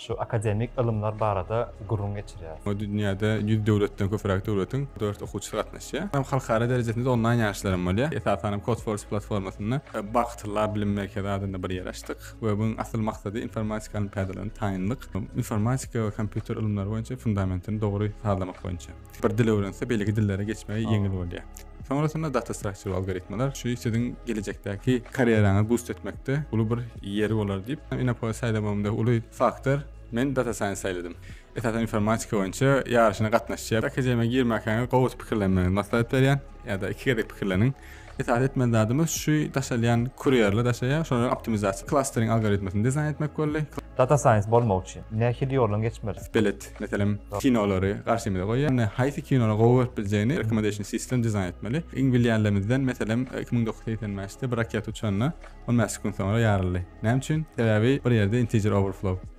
Şu akademik ylymlar barada gürrüň geçirýäris. O dünýäde 100 döwletden köpräk döwletiň 4 okuwçysy gatnaşýar. Hem halkara derejesinde onlaýn ýaryşlar hem bolýar. Esasan hem Codeforce platformasynda Bagtylla bilim merkezi adynda bir ýer açdyk we bunuň asyl maksady informatika olimpiadalaryna taýynlyk, informatika we kompýuter ylymlary boýunça fundamentini dogry sazlamak boýunça. Bir dil öwrense beýleki dillere geçmegi ýeňil bolýar. Soňrasynda data structure algoritmalar şu siziň gelejekdäki karýeraňyzy boost etmekde uly bir ýeri bolar diýip, Innopolis saýlamagymda uly faktor men data science saýladym. Esasan informatika boýunça ýaryşyna gatnaşýar. Akademiýa girmäkäňiz gowy pikirlenmegiňizi maslahat berýän ýa-da iki gezek pikirleniň. Esasy etmeli zadymyz şu daşalýan kurýerler daşaýar, şolaryň optimizasiýa, klastering algoritmasyny dizaýn etmek boldy. Data science bolmak üçin nähili ýoldan geçmeli? Belet, meselem, kinolary garşymyza goýýar. Indi haýsy kinony gowy görüp biljegini recommendation system dizaýn etmeli. Iň bilýänlerimizden, meselem, 2985-de bir raketa uçanda 15 sekund soňra ýaryldy. Näme üçin? Sebäbi bir ýerde integer overflow.